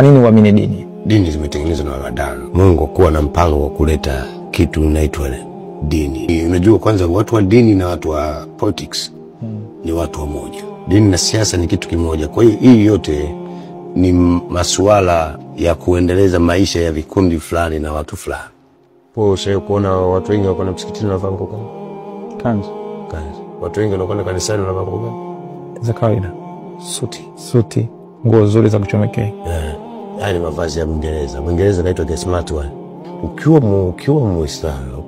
Kwa nini uamini dini? Dini zimetengenezwa na wanadamu. Mungu kuwa na mpango wa kuleta kitu inaitwa dini. Unajua kwanza watu wa dini na watu wa politics ni watu wa moja. Dini na siasa ni kitu kimoja. Kwa hiyo hii yote ni masuala ya kuendeleza maisha ya vikundi fulani na watu fulani. Poa, sio kuona watu wengi wako na msikitini wanavaa nguo gani? Kanzu. Kanzu. Watu wengi wanakwenda kanisani wanavaa nguo gani? Za kawaida. Suti. Suti, nguo nzuri za kuchomekea. Haya ni mavazi ya Mwingereza. Mwingereza anaitwa the smart one. Ukiwa Muislamu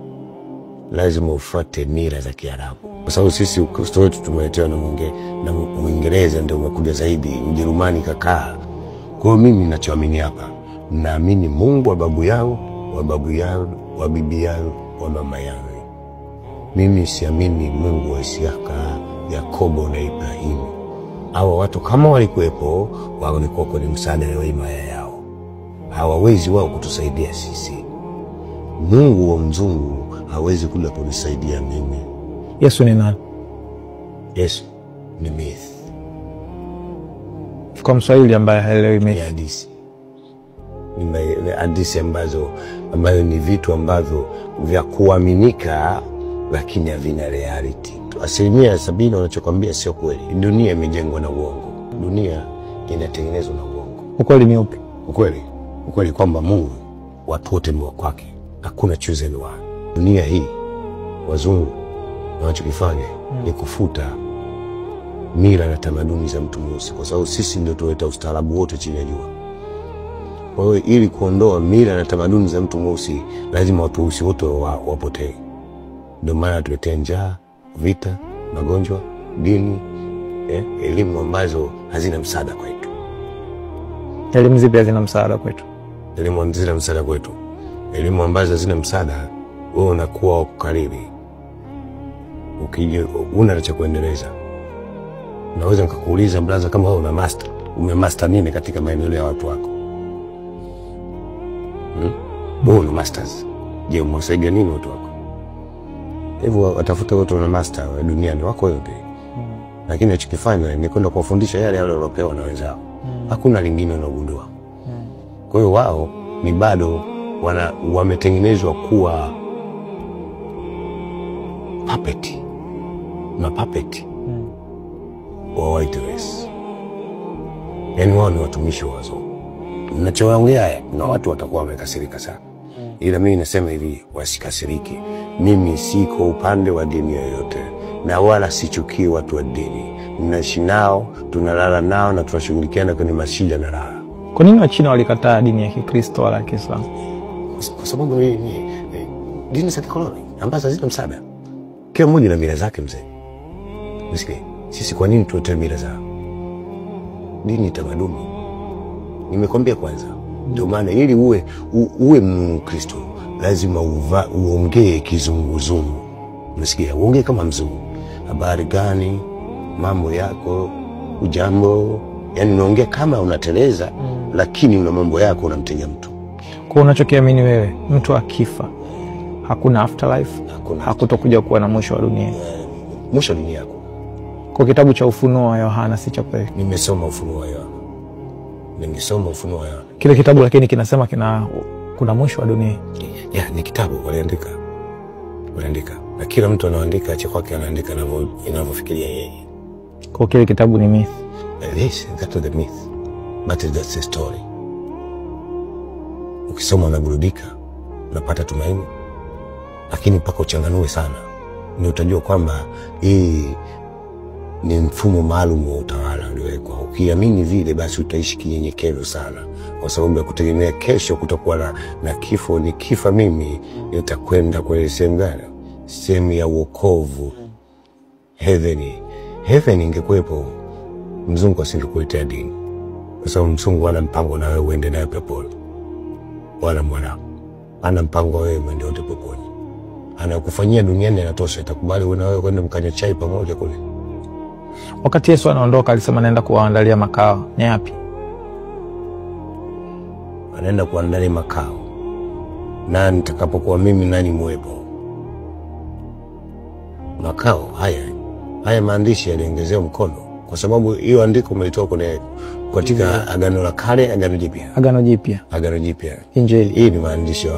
lazima ufuate mila za Kiarabu. Kwa sababu sisi Ukristo wetu tumeletewa na Mwingereza, ndio umekuja zaidi, Mjerumani kakaa. Kwa hiyo mimi ninachoamini hapa, naamini Mungu wa babu yao, wa babu yao, wa bibi yao, wa mama yao. Mimi siamini Mungu wa Isaka, Yakobo na Ibrahimu. Hawa watu kama walikuwepo, walikuwa kwenye msaada wa himaya yao. Hawawezi wao kutusaidia sisi. Mungu wa mzungu hawezi kuja kunisaidia mimi. Yesu ni nani? Yesu ni myth. Kwa Mswahili ambaye haelewi myth. Ni hadithi. Ni hadithi ambazo ni vitu ambavyo vya kuaminika lakini havina reality. 70% wanachokwambia sio kweli. Dunia imejengwa na uongo. Dunia inatengenezwa na uongo. Ukweli ni upi? Ukweli. Ukweli kwamba Mungu watu wote ni wa kwake. Hakuna chosen one. Dunia hii wazungu wanachokifanya ni kufuta mila na tamaduni za mtu mweusi, kwa sababu sisi ndio tuleta ustaarabu wote chini ya jua. Kwa hiyo ili kuondoa mila na tamaduni za mtu mweusi lazima watu weusi wote wapotee. Ndio maana tuletea njaa, vita, magonjwa, dini, elimu ambazo hazina msaada kwetu. Elimu zipi hazina msaada kwetu? Elimu hazina msaada kwetu. Elimu ambazo hazina msaada, wewe unakuwa kukariri. Ukija una cha kuendeleza. Naweza nikakuuliza brother, kama wewe una master, umemaster nini katika maendeleo ya watu wako? Wewe una masters. Je, umewasaidia nini watu wako? Hivyo watafuta watu wana master duniani wako yote. Lakini anachokifanya ni kwenda kuwafundisha yale yale waliopewa na wenzao. Hakuna lingine wanagundua. Kwa hiyo wao ni bado wametengenezwa kuwa puppet. Na puppet wa white race. Yaani wao ni watumishi wa wazungu. Ninachoongea na watu watakuwa wamekasirika sana. Ila mimi nasema hivi, wasikasirike. Mimi siko upande wa dini yoyote na wala sichukii watu wa dini. Ninaishi nao, tunalala nao na tunashughulikiana kwenye mashida na raha. Kwa nini Wachina walikataa dini ya Kikristo wala Kiislamu? Kwa sababu ni dini za kikoloni ambazo hazina msaada. Kila mmoja na mila zake mzee. Msikie, sisi kwa nini tutoe mila zao? Dini tamaduni. Nimekwambia kwanza. Ndio maana ili uwe Mkristo lazima uongee kizunguzungu. Unasikia? Uongee kama mzungu. Habari gani? Mambo yako? Ujambo? Yaani unaongea kama unateleza, lakini una mambo yako unamtega mtu. Kwa unachokiamini wewe, mtu akifa hakuna afterlife, hakutokuja kuwa na mwisho wa dunia. Mwisho wa dunia yako. Kwa kitabu cha Ufunuo wa Yohana si cha kweli. Nimesoma Ufunuo wa Yohana. Nimesoma Ufunuo wa Yohana. Kile kitabu lakini kinasema kuna mwisho wa dunia. Ya, ni kitabu waliandika. Waliandika. Na kila mtu anaandika cha kwake, anaandika inavyofikiria yeye. Kwa kile kitabu ni myth. Yes, that's the myth. But that's a story. Ukisoma unaburudika, unapata tumaini. Lakini mpaka uchanganue sana ni utajua kwamba hii ni mfumo maalum wa utawala uliowekwa. Ukiamini vile basi utaishi kinyenyekevu sana, kwa sababu ya kutegemea kesho kutakuwa na kifo. Nikifa mimi nitakwenda kwenye sehemu gani? Sehemu ya wokovu, heaven. Heaven ingekuwepo mzungu asingekuletea dini, kwa sababu mzungu ana mpango na wewe uende naye peponi. Wala mwana ana mpango wewe uende wote peponi. Anakufanyia duniani anatosha, itakubali wewe na wewe kwenda mkanywa chai pamoja kule. Wakati Yesu anaondoka alisema anaenda kuwaandalia makao. Ni yapi? Anaenda kuandalia makao. Na nitakapokuwa mimi nani muwepo? Makao haya maandishi yaliongezewa mkono, kwa sababu hiyo andiko umelitoa kwenye Katika Agano la Kale, Agano Jipya. Agano Jipya. Agano Jipya. Injili. Hii ni maandishi ya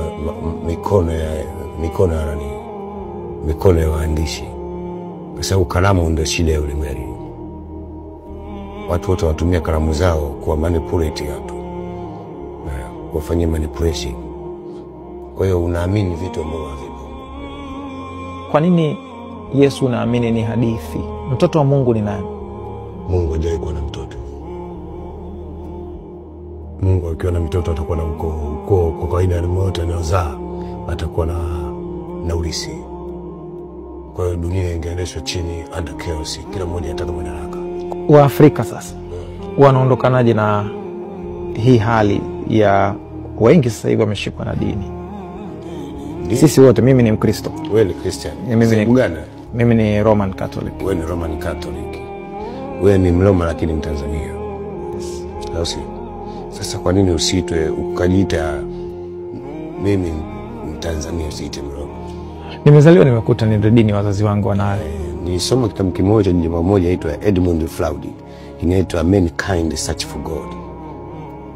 mikono ya nani? Mikono ya waandishi. Kwa sababu kalamu ndio shida ya ulimwengu. Watu wote wanatumia kalamu zao kwa manipulate watu. Wafanyie manipulation. Kwa hiyo unaamini vitu ambavyo havipo. Kwa nini Yesu unaamini ni hadithi? Mtoto wa Mungu ni nani? Mungu hajawahi kuwa na mtoto. Mungu akiwa na mtoto atakuwa na ukoo. Ukoo kwa kawaida ni mmoja anayozaa atakuwa na urithi. Kwa hiyo dunia ingeendeshwa chini under chaos, kila mmoja anataka madaraka. Waafrika sasa wanaondokanaje na hii hali ya wengi sasa hivi wameshikwa na dini? Sisi wote, mimi ni Mkristo. Wewe ni Christian. Mimi ni Roman Catholic. Wewe ni Roman Catholic. Wewe ni Mroma lakini Mtanzania. Yes. Sasa, sasa kwa nini usiitwe ukajiita mimi Mtanzania usiite Mroma? Nimezaliwa nimekuta ni dini wazazi wangu wanayo. Nilisoma kitabu kimoja cha jamaa mmoja aitwa Edmund Flaudi. Inaitwa Mankind Search for God.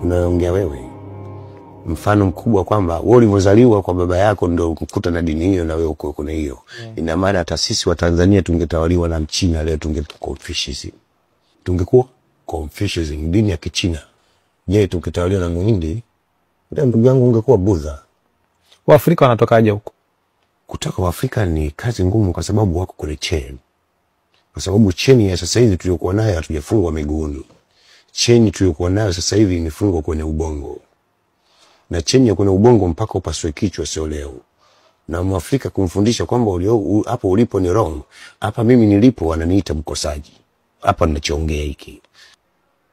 Unaongea wewe. Mfano mkubwa kwamba wewe ulivyozaliwa kwa baba yako ndio ukukuta na dini hiyo na wewe uko kuna hiyo. Ina maana hata sisi wa Tanzania tungetawaliwa na Mchina leo tungekuwa Confucianism. Tungekuwa Confucianism, dini ya Kichina. Je, tungetawaliwa na Muhindi? Ndio ndugu yangu ungekuwa Buddha. Waafrika wanatokaje huko? Kutoka Waafrika ni kazi ngumu kwa sababu wako kwenye chain. Kwa sababu chain ya sasa hivi tuliyokuwa nayo hatujafungwa miguuni. Chain tuliyokuwa nayo sasa hivi imefungwa kwenye ubongo. Na chain ya kwenye ubongo mpaka upasue kichwa sio leo. Na Mwafrika kumfundisha kwamba hapo ulipo ni wrong. Hapa mimi nilipo wananiita mkosaji. Hapa ninachoongea hiki.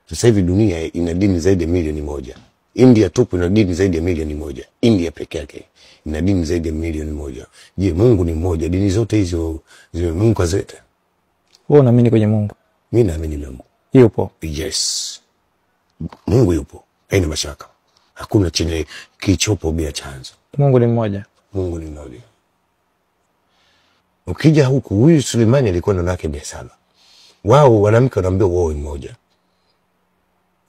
Sasa hivi dunia ina dini zaidi ya milioni 1. India tupu ina dini zaidi ya milioni 1. India peke yake ina dini zaidi ya milioni 1. Je, Mungu ni mmoja? Dini zote hizo zime Mungu azete. Wewe unaamini kwenye Mungu? Mimi naamini Mungu. Yupo? Yes. Mungu yupo. Haina mashaka. Hakuna chenye kichopo bila chanzo. Mungu ni mmoja. Mungu ni mmoja. Ukija huku huyu Sulemani alikuwa na wanawake 700. Wao wanamke wanaambiwa wao ni mmoja.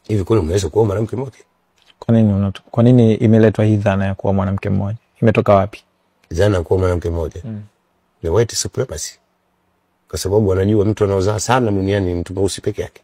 Hivi kweli mnaweza kuoa mwanamke mmoja? Kwa nini imeletwa hii dhana ya kuwa mwanamke mmoja? Imetoka wapi? Dhana ya kuwa mwanamke mmoja. Ni white supremacy. Kwa sababu wanajua mtu anaozaa sana duniani ni mtu mweusi peke yake.